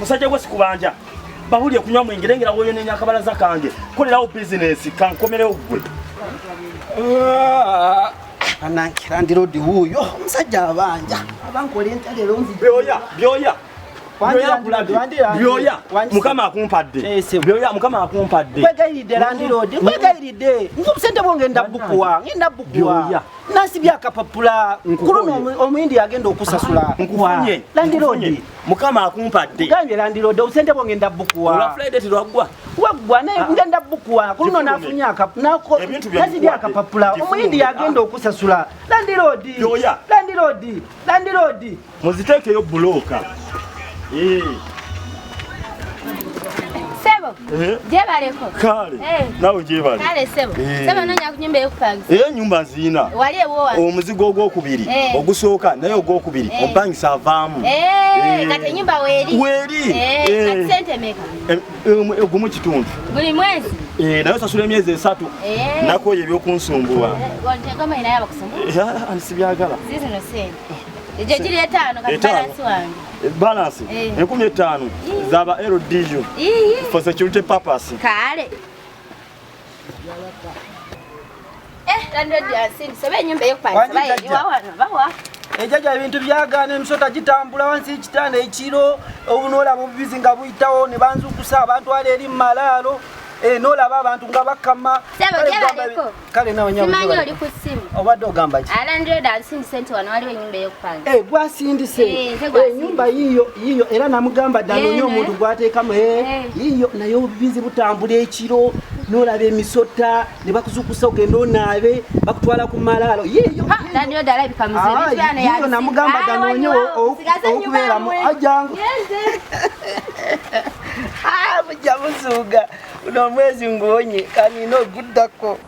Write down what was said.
Musajja gwe sikubanja. Babulye kunywa mwenge lengera woyo nenya akabalaza kange. Kolerawo business kankomerewo gwe. Ah, Banange landiroodi wuuyo omusajja abanja abankola entale nzi. Byoya byoya. Byoya mukama akumpadde. Eh, Byoya mukama akumpadde. Nkwegayiridde landiroodi nkwegayiridde nze obusente bwo ngenda bukuwa ngenda bukuwa. Nansibye akapapula kuluno omuyindi agenda okusasula. Nkufunye. Landiroodi. Mukama akumpadde. Gambye landiroodi obusente bwo ngenda bukuwa. Olwa Friday tilwaggwa. Waggwa naye ah. ngenda bukuwa kuluno nafunye nasibye akapapula omuyindi yagenda okusasula. Landiroodi. Landiroodi. Landiroodi. Muziteekeyo bulooka. Eh. Sebo. Eh. Jebaleko. Kale. Eh. Nawe jebale. Kale sebo. Eh. Sebo nonya kunyumba eyokupangisa. Eh nyumba nzina. Wali ewo wa. Omuzigo ogwokubiri. Eh. Ogusooka naye ogwokubiri. Eh. Ompangisa avaamu. Eh, eh. kati enyumba weeri. Weeri. Eh, eh. Kati sente meka? Eh, eh, gumu kitundu. Buli mwezi. Eh, naye osasula emyezi esatu. Eh. Nakoye ebyokunsumbuwa. Eh, goma inayo abakusumbuwa. Eh, sibyagala. Zizino sente. Egyo giri etaano kati balance wange. Balance Eh. 5000 zaba LDU for security purpose. Kale. Eh, landlord asindise oba ennyumba ey'okupangisa bayiwa wano bawa. Ejaja ebintu byagaana emisota gitambula wansi y'ekitanda ekiro obunoolaba obubizi nga buyitawo ne banzukusa abantwala eri mu malaalo. Eh, n'olaba abantu nga bakama. Sebo, gyebaleko. Kale nawe nyabo. Simanyi oli ku ssimu. Obadde ogamba ki? Landlord ansindise nti wano waliwo ennyumba ey'okupangisa. Eh, gwasindise. Eh, nze gwasindise. Ennyumba yiyo yiyo era namugamba dda Eh, anonye omuntu gw'ateekamu. Eh. Yiyo naye obubizi butambula ekiro n'olaba emisota ne bakuzukusa ogende onaabe bakutwala ku malaalo. Yiyo. Ha, landlord alabika muzibu. Ah, Ebintu byano yiyo yabisiba. namugamba dda Ah, anonye waliwo. Sigaza ennyumba okubeeramu. yammwe. Ajangu. Yenze. Ah, mujja muzuuga. Guno omwezi nguwonye kanina oguddako.